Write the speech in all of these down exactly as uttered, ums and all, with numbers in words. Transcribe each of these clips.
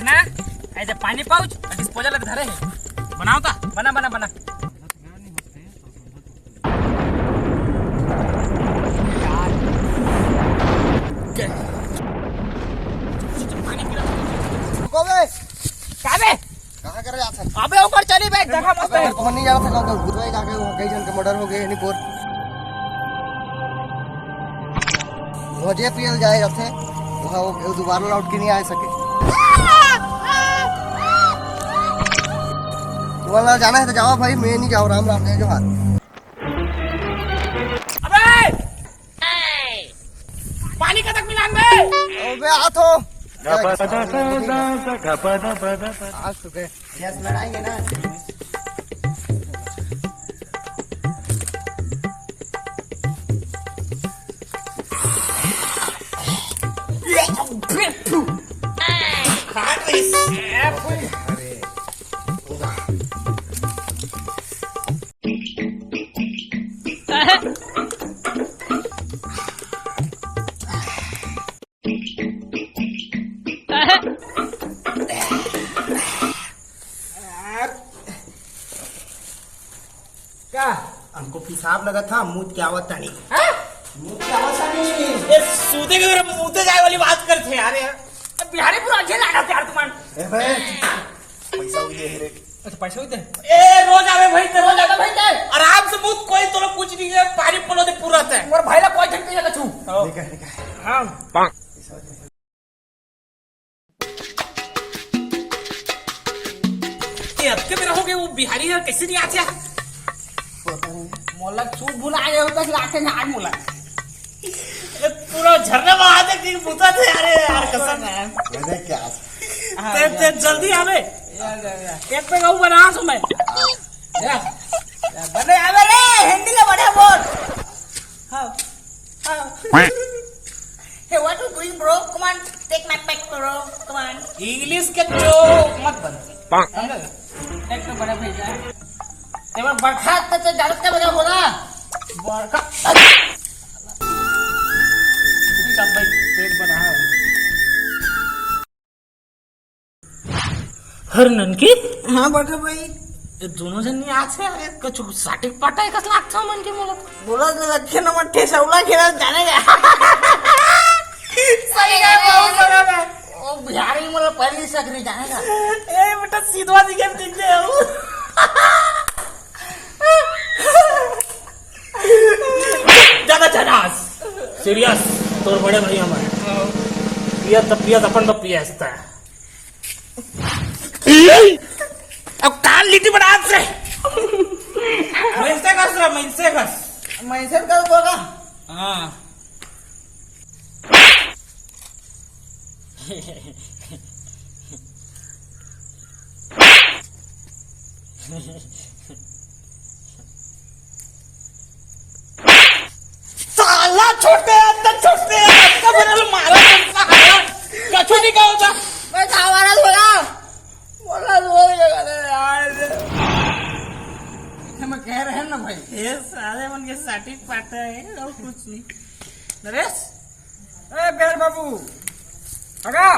ना, ऐसे पानी पाउच अउ डिस्पोजल धरे हे। बनाओ ता। बना, बना, बना। रुको बे। का बे? कहाँ कर जात हस? अबे ऊपर चली बे, जगह मस्त अबे हे। तुमन नहीं जानत हव का, उधर जाके वो कई झन के मर्डर हो गे हे, नहीं बोल। वो जे पियल जाए जाथे, वो, वो दोबारा लौट के नहीं आ सके। तुमन ला जाना हे तो जाओ भाई, मैं नहीं जाओ। राम राम, जय जोहार। अबे! पानी कतक मिलान बे? अबे, आ तो। आज तो गए। गैस लड़ाएंगे ना। का? हमको पेशाब लगा था, मूत के आवत तानी। हाँ? मूत के आवत तानी। ये सूते के मेरा मूते जाए वाली बात करते यार, यार। बिहारी पूरा अच्छे लागा यार तुमान। ए भाई, पैसा उइदे हे रे। अच्छा, पैसा उइदे? ए, रोज आवे भाई ते, रोज आवे भाई ते। आराम से मूत, कोई तोला कुछ नहीं है, पानी पलो दे पूरा ते। मोर भाई ला कोई झन कहिया कछु। हाँ। ये अतके बेरा हो गए, वो बिहारी यार कैसे नहीं आते यार? मोला चुप बुला गए हो, बस लाते ना आज मोला। ए, पूरा झरना बहा दे कि बुता थे, अरे यार, कसम है। मैंने क्या? ते, ते जल्दी आवे। या, या, या। एक पे गऊ बना सो मैं। या। या, बने आवे रे, हिंदी का बढ़िया बोल। हाँ, हाँ। Hey, what you doing, bro? Come on, take my pet, bro. Come on. English के जो मत बन। एक तो बड़ा भैया। ते मैं बरखा त तो जानत का बजा बोला। बरखा। चुपचाप भाई, पेट बना। हर ननकी? हाँ, बड़का भाई। ये दोनों जन नहीं आत हे, अरे, कुछ साटिक पाटा है, कस लागत हे मन के मोला। बोला तो अच्छे नंबर ठेसौला खेला जाने का। सही है, बहुत बड़ा है। ओ, बिहारी मोला पहली सकरी जाने का। ए, बेटा, सीधवा जी के पीछे हूँ। ज्यादा चढ़ास। सीरियस, तोर बड़े भाई हमारे। पिया तब पिया, अपन तो पिया सकता है। अब कान लिट्टी बना से। मैं इनसे कस रहा, मैं इनसे कस। मैं इनसे कस बोला। हाँ। साला छोटे अंदर छोटे अंदर का बना लो मारा तो साला। कछु नहीं कहा था। मैं खावाना थोड़ा। बोला तो वही लगा था यार। ये मैं कह रहे हैं ना भाई। ये साले मन के साटी पाटा है और कुछ नहीं। नरेश। ए बेर बाबू। हगा।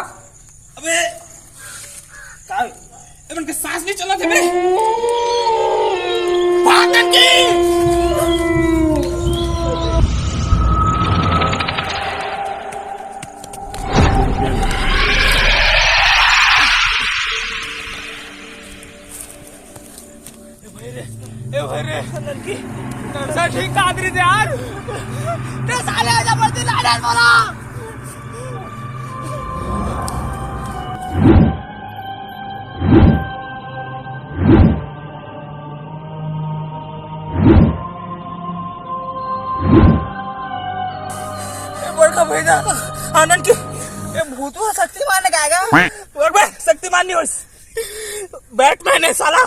अबे। का? ए, मन के सांस नहीं चला थे बे। भागन की। ए भाई रे, ए भाई रे, ननकी, नरसा ठीक कांदरी दे यार। ते साले जबरदस्ती लाडन बोला। ए बड़का भैया, आनंद की, ए भूतवा शक्तिमान ने गाएगा। और बे, शक्तिमान नहीं हो। बैटमैन है साला।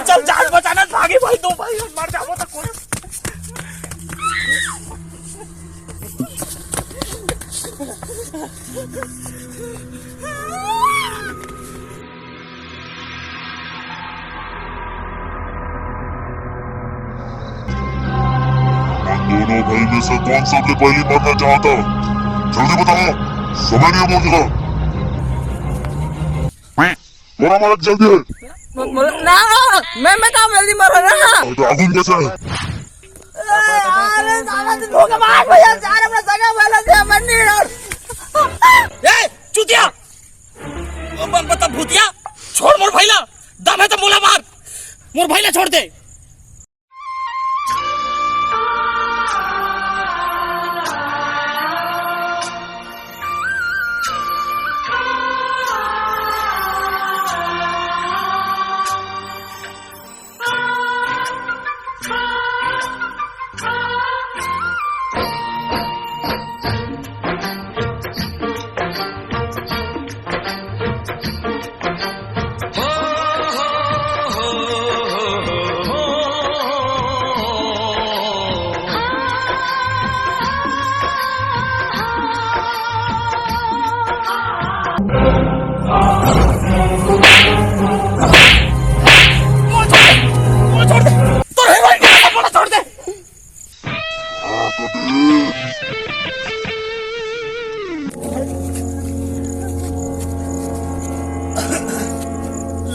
चल, जान बचाना, भागी भाई, दो भाई, मर जाओ तो कोई। हम दोनों भाई में से कौन सबले पहली मरना चाहता? जल्दी बताओ, समय नहीं है बहुत ज्यादा। मोला मार जल्दी है। म-, म-, ना, मैं, मैं काम जल्दी मरो ना। तो आगुन कैसे है? अरे साला, तू धोखेबाज भैया, सारे अपना सगा वाला से अपन नहीं यार। ए, चूतिया! अब बता भूतिया, छोड़ मोर भाई ला। दम है तो मोला मार, मोर भाई ला छोड़ दे।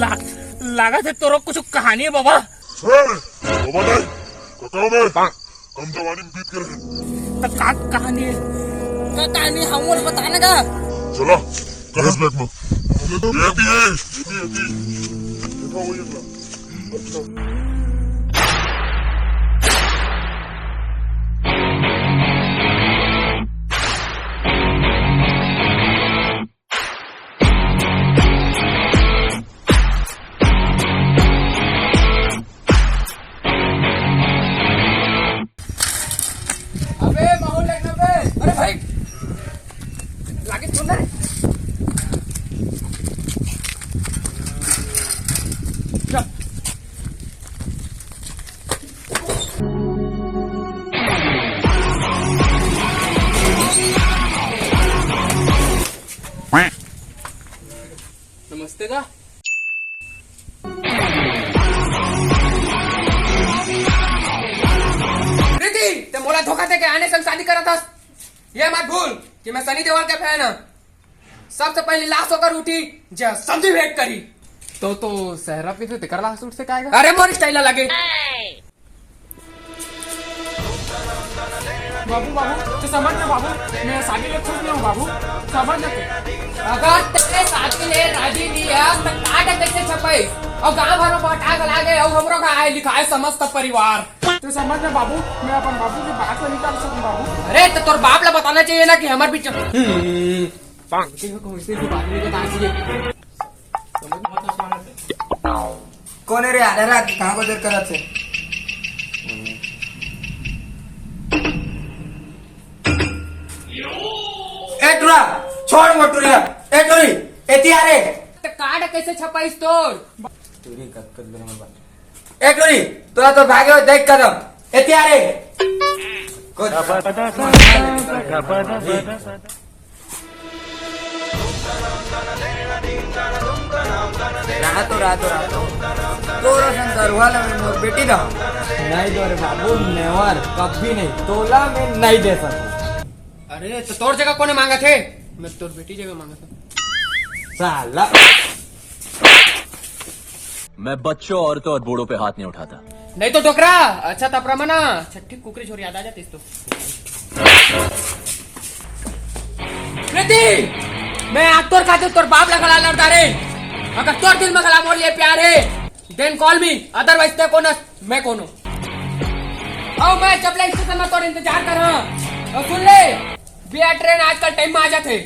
ला-, लागत है तोरो कुछ कहानी है बाबा। ए, बाबा नहीं, कका मैं। कम जवानी में बीत के रहे। तो का कहानी है? का कहानी हमको बताना का? चला, कलेस बैग में। ये भी है, ये भी, ये भी। देखो वही अगला। अबे, माहौल देखना बे। अरे भाई, लागे सुन रे। चल। नमस्ते गा। प्रीति, ते मोला धोखा देके आने संग शादी करा था। ये मत भूल कि मैं सनी देओल के फैन हूँ। सबसे पहले लाश होकर उठी, जे सब्जी भेंट करी। तो, तो सहरा पीथे तेकर लाश उठ से काएगा? अरे मोर स्टाइल अलग है। बाबू, बाबू, तू समझ ना बाबू, मैं शादी ले खुश नहीं हूँ बाबू, समझ ना तू। अगर तेरे शादी ले राजी नहीं है, तो कार्ड कैसे छपाई? और गांव भर में बटा के लागे, और हमरो का आए लिखा है समस्त परिवार। तू समझ ना बाबू, मैं अपन बाबू की बात को नहीं टाल सकूँ बाबू। अरे, तो तोर बाप ला बताना चाहिए ना कि हमारे बीच हम्म। बात नहीं बता चाहिए। कौन है रे? आधा रात के कहाँ को देर करत से? ए टुरा, छोड़ वो टुरिया। ए टुरी, एती आ रे। तो कार्ड कैसे छपाइस तोर? टुरी कत कत बेर में बात। ए टुरी, तोरा तो भागे हो देख कदम। एती आ रे। कुछ राहतो, राहतो, राहतो। तोर असन दरुहा ला मैं मोर बेटी दा। नहीं दो रे बाबू, never, कभी नहीं। तोला मैं नहीं दे सकूँ। अरे, तो तोर जगह कोने मांगा थे? मैं तोर बेटी जगह मांगा था। साला। मैं बच्चों, औरतों और बूढ़ों पे हाथ नहीं उठाता। नहीं तो डोकरा, अच्छा तपरा मना, छठी कुकरी छोर याद आ जाती तो। प्रीति, मैं आज तोर खातिर तोर बाप ला गला लड़ता रे। अगर तोर दिल में गला मोर लिए प्यार है, then call me, otherwise ते कोन, मैं कोनो। आओ, मैं चपला स्टेशन में तोर इंतजार कर रहा। और सुन ले, बिया ट्रेन आजकल टाइम में आ जाते।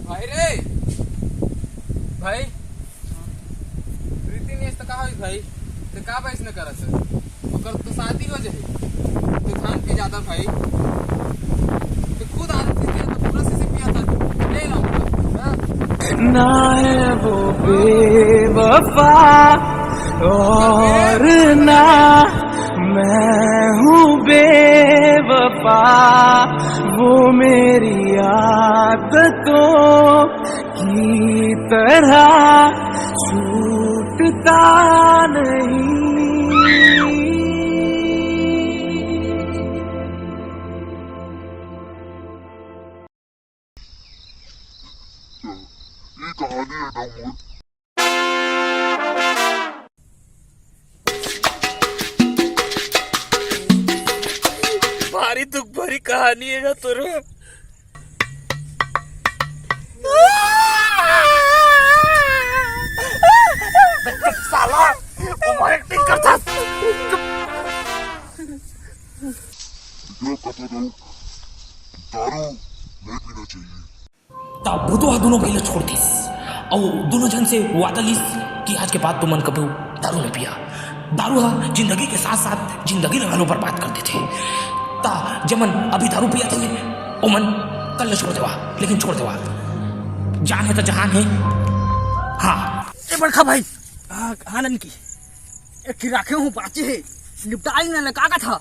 भाई रे, भाई, प्रीति ने तो कहा भाई, ते का बाइस न करत है? ओकर तो शादी हो जाए। ते खान पी ज्यादा भाई। ते खुद आदत नहीं है तो पूरा सीसी पिया था। ले लो। हाँ? ना है वो बेवफा और ना मैं हूँ बेवफा, वो मेरी आदतों की तरह छूटता नहीं। ये कहानी है ना मोर। भारी दुख भरी कहानी है ना तोर। साला, ओवर एक्टिंग करता। जो कतो दो, दारू नहीं पीना चाहिए। त भूतो ह दूनों भाई ल छोड़ दिस, अउ दूनों झन से वादा लिस कि आज के बाद तुमन कभू दारू नहीं पिया। दारू ह जिंदगी के साथ साथ जिंदगी ल घलो बर्बाद कर देथे। त जेमन अभी दारू पियत हे, ओमन कल ल छोड़ देवा, लेकिन छोड़ देवा। जान हे त जहान हे। हाँ। ए बड़का भाई, हाँ, हाँ ननकी, एक ठे राखे हूँ बाचे हे, निपटाई ना लगा का था।